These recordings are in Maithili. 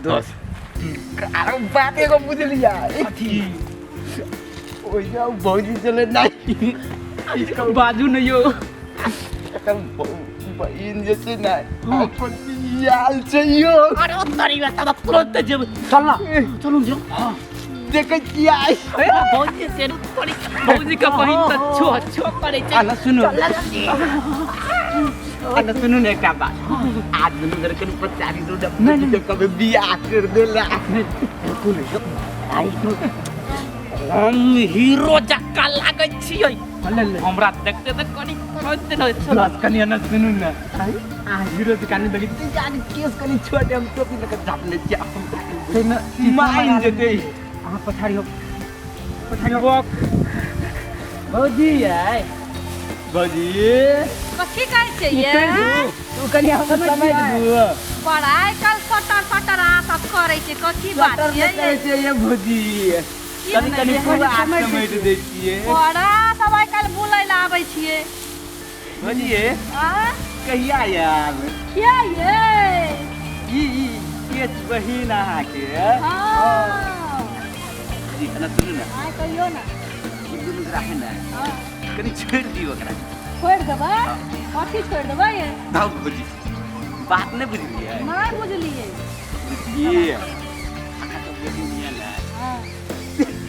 दोस्त आरो बात एगो बुझलिया अथी ओइजा भौजी चले नहीं बाजू नहीं यो एकर बहिन जे छै ने अपन आयल छै यौ अरे ओ तरी में तब तुरंत जेब चल ना चलू जो हां देखै छियै भौजी से तोरी भौजी का बहिन त छो छो करे छै आना सुनू आना सुनू ने एकटा बात आज दुनू घर कनि पचारी रोड नहीं, के कभी बियाह कर देला बिल्कुल यो आई तो हम हीरो जक्का लागै छियै हमरा देखते त कनि तुरंत न चल बस कनि आना सुनू ने आ हीरो दुकान में देखी जान केस कनि छोटे हम टोपी लगा झाप ले जा मान जेतै अहाँ पछाड़ी हो पछाड़ी हो भौजी आइ भौजी कथी कहै छै ये तू कनि हमर समझ दू पढ़ाइ काल सटर सटर अहाँ सब करै छै कथी बात सटर ये नहि करै छियै ये भौजी की कनि कनि भेलै? पूरा समेट दै छियै बड़ा सब आइ काल्हि बुलै लए आबै छियै भौजी आ कहिया आयब किया ये ई ई के बहिन अहाँके हँ जी एना सुनू ने आइ कहियो ने ई दुनू गोरा है ने हँ कनि छोड़ि दियौ ओकरा छोड़ि देबै कथी छोड़ि देबै ये धाउ भौजी बात नहि बुझलियै नहि बुझलियै बुझलियै अहाँके बहिन यऽ ने हँ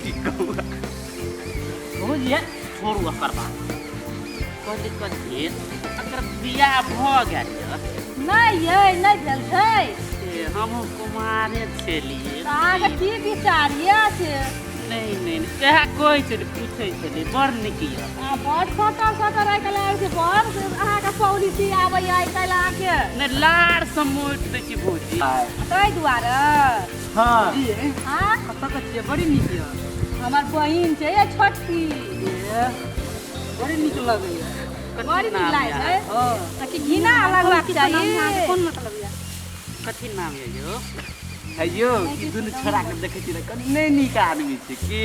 की कहू भौजी छोड़ू ओकर बात कहली कथी अकर बियाह भऽ गेल यऽ नहि ये नहि भेल छै से हमहूँ कुमारे छलियै तऽ अहाँके की विचार यऽ से नहि नहि नहि सएह कहै छली पूछै छली बड़ नीक यऽ आ बड़ सटर सटर आइ काल्हि आबै छै बड़ अहाँके पॉलिसी आबैए आइ काल्हि अहाँके नहि लार से मोटि दै छी भौजी ताहि दुआरे हँ आँ कतऽ के छियै बड़ी नीक यऽ हमर बहिन छै ये छोटकी बड़ी नीक लगैया बड़ी नीक लागै छै हँ तऽ कि घिना लगबाक चाही कोन मतलब यऽ कथी नाम यऽ यौ हे यौ ई दुनू छोड़ा के देखै छी ने कनि नहि नीक आदमी छै की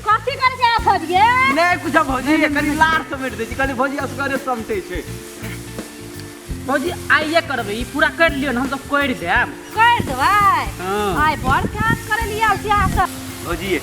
कथी करै छै अहाँ सब ये नहि कुछ भौजी कनि लार समेट दै छी कनि भौजी असगरे समटै छै भौजी आइए करबै ई पूरा करि लियौ ने हम सब करि देब कर देबै हँ आइ बड़ काम करै लिए आयल छी अहाँ सब भौजी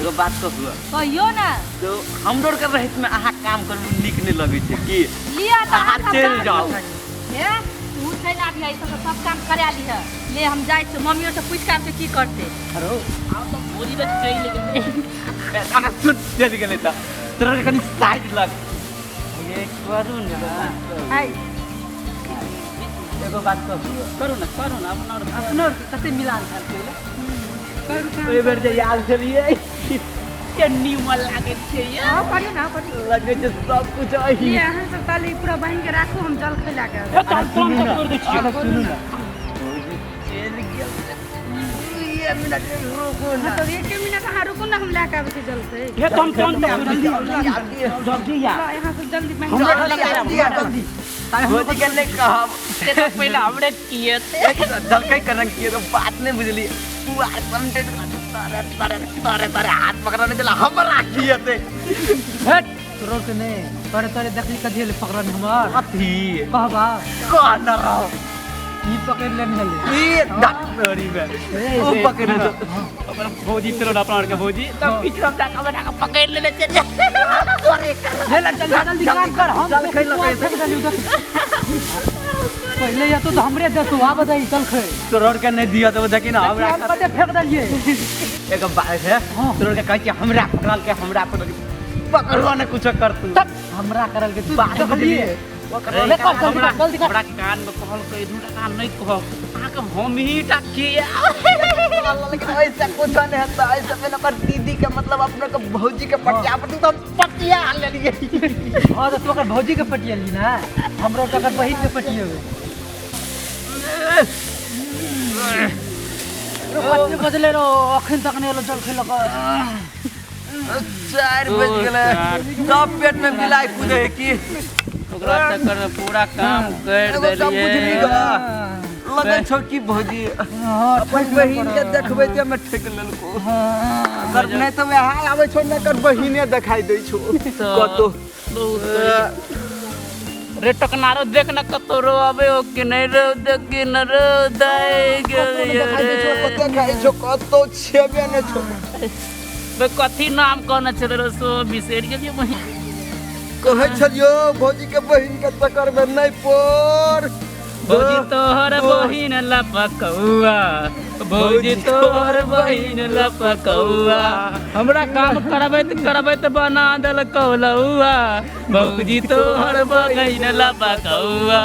एगो बात कहू कहियौ ने तो हमरो के रहत में अहाँ काम करबू नीक नहि लगै छै की लिअ तऽ अहाँ सब चलि काम जाउ। करू। हे तू चलि आबिह ई सब सब काम करा लिह ले हम जाइ छी मम्मियो से पूछि के आबै छी की करतै हेलो आब तऽ भौजी तऽ चलि गेलै अहाँ सुन चलि गेलै तऽ तोरा के कनि साइड लग ये करू ने आइ एगो बात कहू करू ने करू ने अपना आओर अपनो कते मिलान छल पहिले करू ओहि बेर जे आयल छलियै के नीमन लागै छै ये हाँ करियौ ने करियौ लगै छै सब कुछ अही ये अहाँ सब ताली पूरा बान्हि के राखू हम जल खैला के ए, तऽ हम तुरन्त तोड़ि दै छियै सुनू ने भौजी चलि गेल दुइए मिनट रुकू हाँ ने तो एक मिनट अहाँ रुकू ने हम लए के आबै छी जल से हे तऽ हम तुरन्त तोड़ि दै छियै जल्दी जल्दी या लो, यहाँ से जल्दी बान्हि हमरा के लग जल्दी भौजी के नहि कहब से तऽ पहिले हमरे किए जलकै करन किए तो बात नहीं बुझली पुआर समटे तारे तारे तारे तारे हाथ पकड़ने चला हमरा किए ते हट तोरो के नहीं तोरे तोरे देखली कथी हले पकड़न हमर अथी कहबा कह न रहो ई पकड़ लेने हले ई डॉक्टरी में ओ पकड़ तो अपन भौजी चलो अपना आर के भौजी तब पीछे हम जाके बना के पकड़ लेने चल हे ला जल्दी जल्दी काम कर हम जलखै लगे फेंक देली उधर पहले या तो हमरे दे तू आ बताई चल खे तोरो के नहीं दिया तो देखी ना हमरा हम कते फेंक देलिए एक बात है हाँ। तोरो के कहै छी हमरा पकड़ल के हमरा पकड़ल के पकड़लो ने कुछ कर तू हमरा करल के तू बात देखलिए बुझलिए ले कर, जल्दी हमरा कर, जल्दी कर। हमरा कान में कहल के दू टाका नहीं कहब अहाँके हम ही टा किया लेकिन ऐसा कुछ नहीं होता ऐसा मैंने ओकर दीदी के मतलब अपने के भौजी के पटिया पर तो हम पटिया लेलिए हां तो तू ओकर भौजी के पटियली ना हमरो तो ओकर बहिन के पटियेबे कते बजले रो अखन तक नहीं एलो जल खेलक 4 बज गेलै सब पेट में बिलाई कूदे है की ओकरा चक्कर में पूरा काम कर एगो सब बुझली देलिए गा लगै छौ की भौजी हां अपन बहिन के देखबै जे हमे ठेक लेलको अगर नहि तऽ वएह आबै छौ ने एकर बहिने देखाई दै छौ कतौ रे टकनारो देख न कतो रो आबे हो कि नहीं रो देख कि न रो दाई गेलियो रे। कते खाइ छौ कतौ छेबे नहि छौ। बे कथी नाम कहने छलै रे सो बिसरि गेलियो बहिन। कहै छलियो भौजी के बहिन के चक्कर में नहि पड़। भौजी तोहर बहिन लपकौआ, भौजी तोहर बहिन लपकौआ, हमरा काम करबैत करबैत बना देलकौ लौआ, भौजी तोहर बहिन लपकौआ।